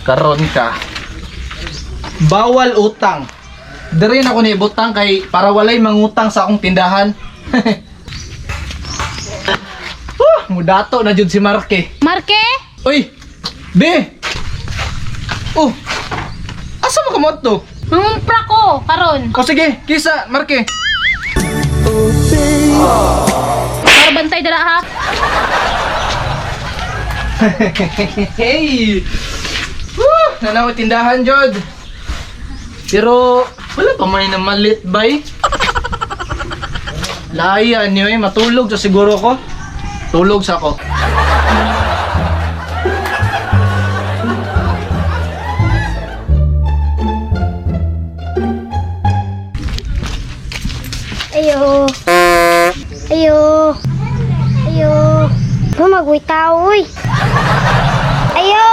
Karon ka. Bawal utang. Diri na ko ni ibutang kay para walay mangutang sa akong tindahan. Huh, mudato na jud si Marke. Marke? Uy! Be! Oh! Asa mo ka to? Mangumpra ko karon. O sige, kisa, Marke. Para bantay dara ha. Hey! Woo! Nanaw tindahan, Jod. Pero, wala pa may namalit, bay. Laya niyo eh, matulog sa siguro ko. Tulog sa ako. Ayo. Ayo. Ayo. Lumagway tao, uy. Ayo.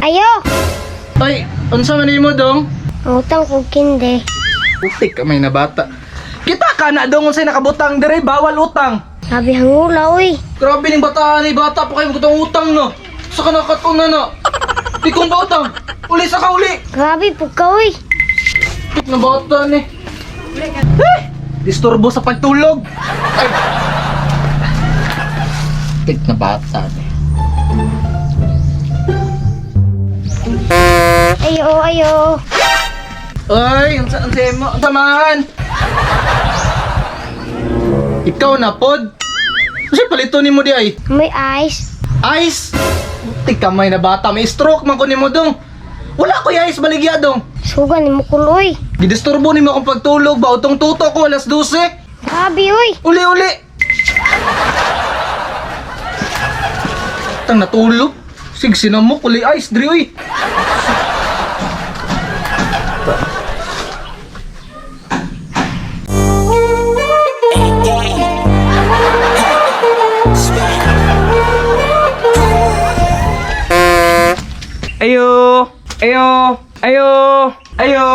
Ayo. Ay, unsa man nimo dong? Ang utang ko kinde. Utik ka may nabata. Kita ka na dong unsay nakabutang dire, bawal utang. Sabi hangula, uy. Grabe ning bataan ni bata pa kayo magutang utang no. Sa ka nakatuna na. Di kong pautang. Uli sa ka uli. Grabe po ka, uy. Tik na bata ni. Eh, disturbo sa pagtulog. Ay. Tik na bata ni. Ayo, ayo. Ay, unsa unsa mo? Unsa man? Ikaw na pod. Unsa palito nimo di ay? May ice. Ice. Tik kamay na bata, may stroke man ko nimo dong. Wala ko ice baligya dong. Suga ni mo kuloy. Gidisturbo nimo akong pagtulog ba utong tuto ko alas 12. Grabe, uy. Uli uli. Tang natulog. Sig sinamok uli ice diri uy. Ayo! Ayo! Ayo! Ayo!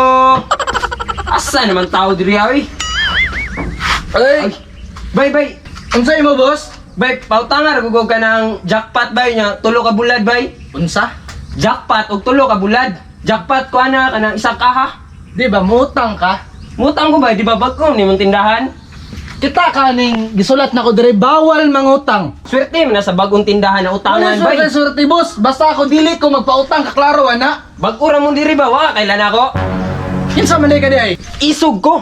Asa naman tao diri ay? Ay, Bay bay. unsa imo boss? Bay, pautangar gugog ka ng jackpot bay nya, tulo ka bulad bay. Unsa? Jackpot og tulo ka bulad. Jackpot ko ana kanang isa kaha. Di ba mutang ka? Mutang ko bay, di ba bag ko ni mong tindahan? Kita ka ning gisulat na ko diri bawal mangutang. Swerte man na sa bagong tindahan na utangan Wala bay. swerte swerte boss. Basta ako dili ko magpautang kaklaro ana. Bag-o ra mong diri ba wa kailan ako? Kinsa man di ka di ay? Isog ko.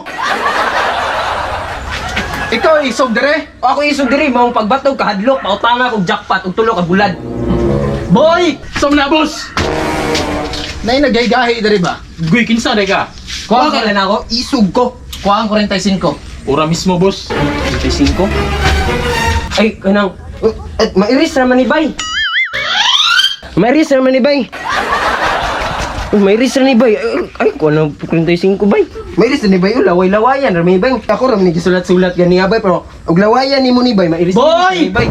Ikaw isog dire. O ako isog diri maong pagbatog kahadlok pautanga kog jackpot og tulo ka bulad. Boy, Som na, boss! nay nagaygahi diri ba? Guy, kinsa day ka? Wa kailan ako? Isog ko. Kuha ang 45. Ura mismo, boss. 25. Ay, kanang at mairis naman ni Bay. Mairis naman ni Bay. Oh, mairis ra ni Bay. Ay, ay ko ano 45 Bay. Mairis ra ni Bay, oh, laway-lawayan ra ni Bay. Ako ra ni gisulat-sulat gani Bay, pero og lawayan nimo ni Bay, mairis Boy! ni Bay.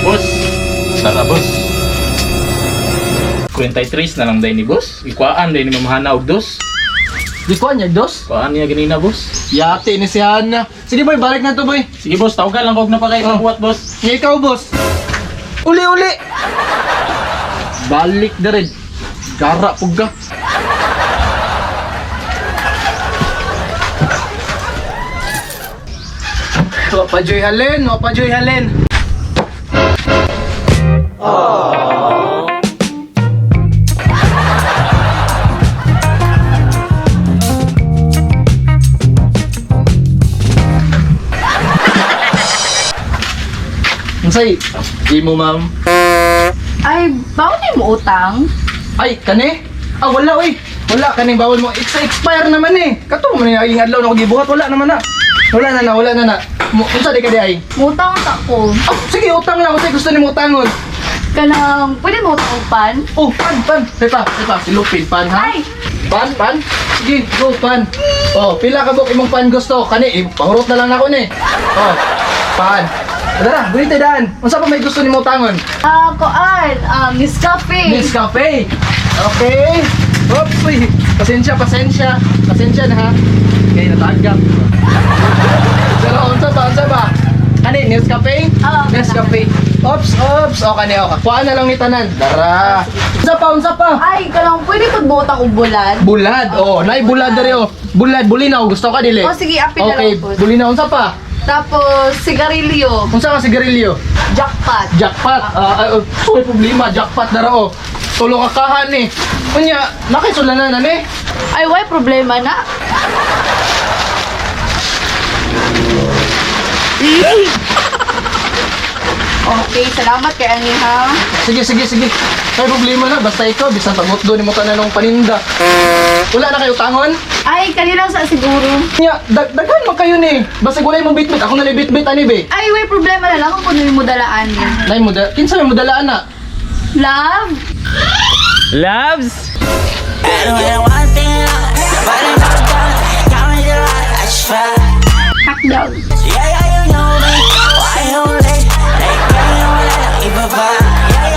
Boss! Tara, boss. 43 na lang day ni boss. Ikuaan day ni mamahana og dos. Di ko niya dos. Kuaan niya ganina, boss. Yate ni si Hana. Sige boy, balik na to boy. Sige, boss. Tawagan lang ko og napakay Oh. sa buhat, boss. Nga ikaw boss. Uli uli. Balik na rin. Gara pug ka. Wa pa joy halen, wa pa joy halen. Unsay imo ma'am? Ay, bawal mo utang. Ay, kani? Ah, wala oy. Wala kaning bawal mo. Expire naman eh. Kato mo na yung adlaw na ko gibuhat, wala naman na. Wala na na, wala na na. Mo, unsa di ka di ay? Mutang ta ko. Oh, sige, utang lang. Unsay gusto nimo utangon? Kanang pwede mo utang og pan? Oh, pan, pan. Tepa, tepa. Silupin, pan, ha? Ay! Pan, pan. Sige, go, pan. Oh, pila ka buk imong pan gusto. Kani, eh, pahurot na lang ako ni. Oh, pan. Tara, bunite daan. Unsa pa may gusto nimo utangon? Ah, koan, Nescafe. Nescafe. Okay. Oops, uy. Pasensya, pasensya. Pasensya na ha. Okay, natagap. Pero unsa ba, unsa ba? Kani, Nescafe? Oo, Nescafe. Ops, ops. O kani o. Kuha na lang ni tanan. Dara. Unsa pa, unsa pa? Ay, kanang pwede pud mo utang og bulad? Bulad. Oh, nay bulad dere oh. Bulad, bulinaw. Gusto ka dili? Oh, sige, apil na Okay, lang po. bulinaw unsa pa? Tapos, sigarilyo. Unsa ka sigarilyo? Jackpot. Jackpot. Ah, ah, oh, may problema, jackpot dara oh. Tulo ka kahan ni. Unya, nakisulanan na ni. Ay, why problema na? Okay, salamat kay ani ha. Sige, sige, sige. May problema na, basta ikaw, bisan pagutdo ni mo tanan ng paninda. Wala na kayo utangon? Ay, kanilang sa siguro. Nya, daghan man kayo ni. Basta walay mo bitbit, ako na lang bitbit ani be. Ay, way problema na lang kung puno mo dalaan niya. Nay mo da, kinsa may mo dalaan na? Love? Loves! Hotdog.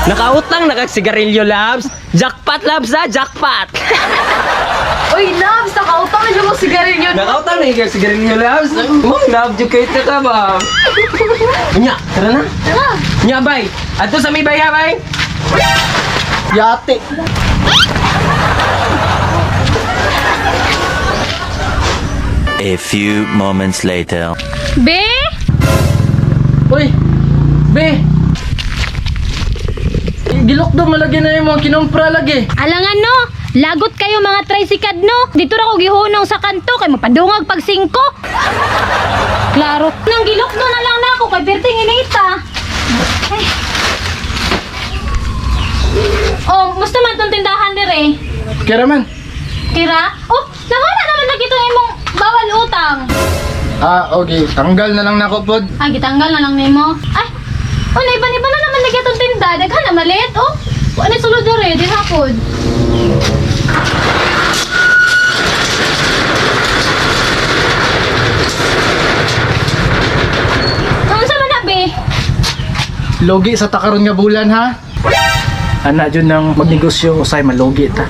Nakautang na kag sigarilyo, Labs. Jackpot, Labs, ha? Jackpot! Uy, loves, nakautang na siya mo sigarilyo. Nakautang na kag sigarilyo, Labs. Mo, love jud kay ta ba? Nya, tara na. Tara. Nya, bay. Adto sa mi bay ha, bay. Yate. A few moments later. Be? Uy, be. Gilok do malagi na yung mga kinumpra lagi. Alangan no, lagot kayo mga tricycad no. Dito ra ko gihunong sa kanto kay mapadungag pag 5. Klaro, nang gilok do na lang nako kay perting inita. Ay. Oh, musta man tong tindahan dire? Kaya man. Kira? Oh, nawala naman na gito imong bawal utang. Ah, okay. Tanggal na lang nako pod. Ay, gitanggal na lang nimo. Ay, oh, naiban-iba na naman lagi itong tinda. Daghan na malit, oh. Wala na sulod dere, di hapon. Unsa man na, be? Logi sa takaron nga bulan ha. Ana jud nang magnegosyo usay malugi ta.